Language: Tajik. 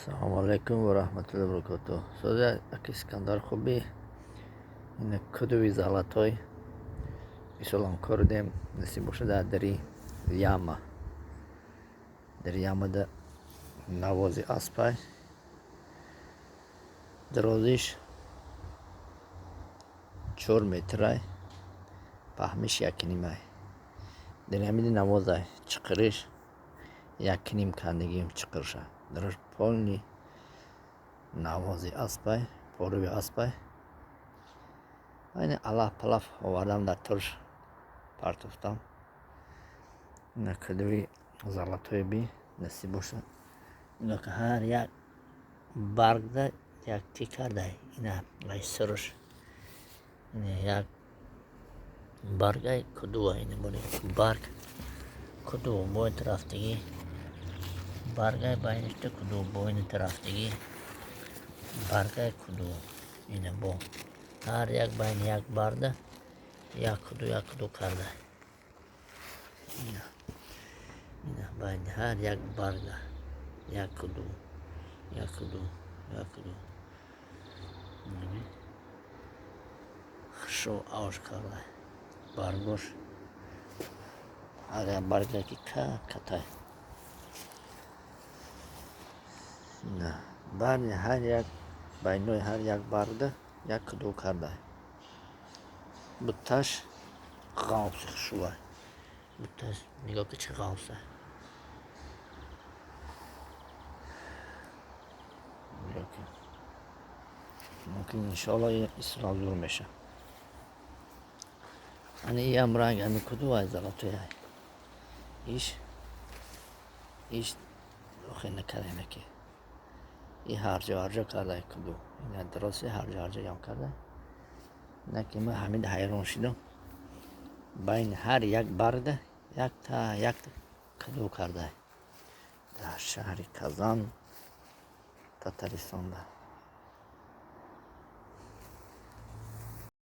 Ассалому алайкум ва раҳматуллоҳи ва баракотуҳ. Сози аки Искандар хубӣ? Ина кудови золотой. Исолам кордем, насиб боша дар дари яма. Дар ямада навози аспай. Дарозиш 4 метрай, паҳмиш 1,5-ай. Дар ямиди навозай, чиқириш 1,5 кандагим чиқирша. Дараш полный навози аспай, поруви аспай. Айни алаф палаф овардам, дар турш партофтам. Ина кудови золотой би, насиб боша. Ина ки ҳар як баргда як ти кардай. Ина ай суруш. Ина як баргай кудува, ина боли барг куду бои тарафдиги баргай байништа куду боини тарафдиги баргай куду, ина бо ҳар як байни як барда як куду, як куду карда. Ина ина байни ҳар як барга як куду, як куду, як куду. Хушо авш карда баргош, ҳар як барга ки катай. На байни ҳар як, байнои ҳар як барда як куду карда. Бутташ ғавси хушувай. Бутташ нигоҳ ки чӣ ғавса. Нигоҳ ки. Мумкин, иншоалло, исрол зур меша. Ани иам ранг ами куду ай золотой ай. Иш охе накардем ки. И ҳарҷо ҳарҷо карда куду. Ина дроси ҳарҷо ҳарҷо ям карда. На ки ман ҳамида ҳайрон шудам. Байни ҳар як барда якта якта куду карда. Дар шаҳри Казан, Татаристонда.